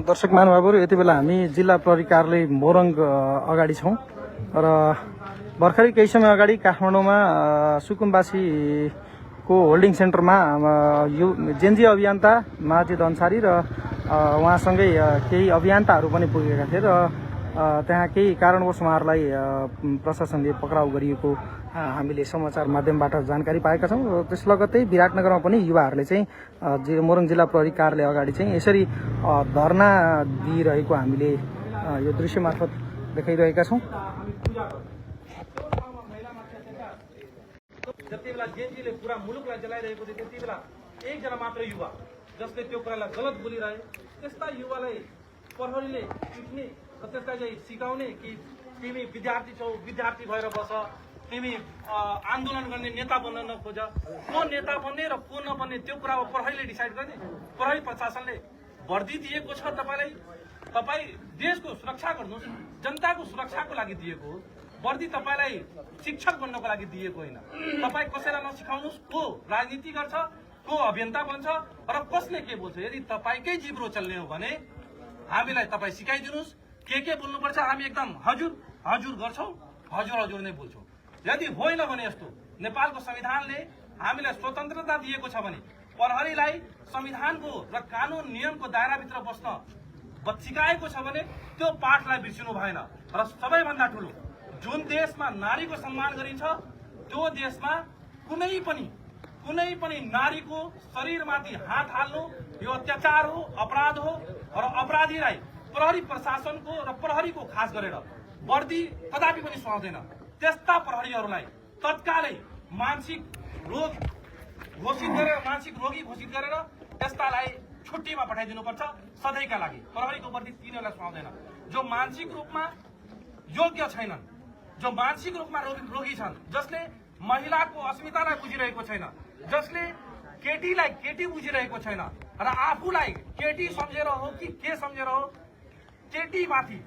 दर्शक महानुभावहरु, यति बेला हामी जिल्ला प्रहरी कार्यालय मोरङ अगाडि छौं र भर्खरै केही समय अगाडि काठमाडौँमा सुकुम्बासीको होल्डिङ सेन्टरमा जेनजी अभियन्ता माजिद अन्सारी र उहाँसँगै केही अभियन्ताहरू पनि पुगेका थिए र त्यहाँ केही कारणवश उहाँहरूलाई प्रशासनले पक्राउ गरिएको हामीले समाचार माध्यमबाट जानकारी पाएका छौं। त्यस लगत्तै विराटनगरमा पनि युवाहरूले चाहिँ मोरङ जिल्ला प्रहरी कार्यालय अगाडि चाहिँ यसरी धरना दिइरहेको हामीले यो दृश्य मार्फत देखाइरहेका छौं। जतिबेला जेनजीले पूरा मुलुकलाई जलाइरहेको थियो त्यतिबेला एकजना मात्र युवा जसले त्यो कुरालाई गलत बोलिरहे, त्यस्ता युवालाई प्रहरीले पिट्ने र त्यसलाई चाहिँ सिकाउने कि तिमी विद्यार्थी छौ, विद्यार्थी भएर बस, तिमी आन्दोलन गर्ने नेता बन्न नखोज। को नेता बन्ने र को नबन्ने त्यो कुरा अब प्रहरीले डिसाइड गर्ने। प्रहरी प्रशासनले वर्दी दिएको छ तपाईलाई, तपाई देशको सुरक्षा गर्नुहोस्, जनताको सुरक्षाको लागि दिएको हो। वर्दी तपाईलाई शिक्षक बन्नको लागि दिएको होइन। तपाई कसैलाई नसिकाउनुहोस् को राजनीति गर्छ, को अभियन्ता बन्छ र कसले के बोल्छ। यदि तपाईकै जिब्रो चल्ने हो भने हामीलाई तपाई सिकाइदिनुहोस् के बोल्नुपर्छ। हामी एकदम हजुर हजुर गर्छौं, हजुर हजुर नै बोल्छौं। यदि होइन भने यस्तो नेपालको संविधानले हामीलाई स्वतन्त्रता दिएको छ भने प्रहरीलाई संविधानको र कानून नियमको दायराभित्र बस्न सिकाएको छ भने त्यो पाठलाई बिर्सिनु भएन। र सबैभन्दा ठूलो, जुन देशमा नारीको सम्मान गरिन्छ त्यो देशमा कुनै पनि नारीको शरीरमाथि हात हाल्नु यो अत्याचार हो, अपराध हो। र अपराधीलाई प्रहरी प्रशासनको र प्रहरीको खास गरेर वर्दी कदापि पनि सुहाउँदैन। त्यस्ता प्रहरीहरूलाई तत्कालै मानसिक रोगी घोषित गरेर त्यस्तालाई छुट्टीमा पठाइदिनुपर्छ सधैँका लागि। प्रहरीको वर्दी तिनीहरूलाई सुहाउँदैन जो मानसिक रूपमा योग्य छैनन्, जो मानसिक रूपमा रोगी छन्, जसले महिलाको अस्मितालाई बुझिरहेको छैन, जसले केटीलाई केटी बुझिरहेको छैन र आफूलाई केटी सम्झेर हो कि के सम्झेर हो केटीमाथि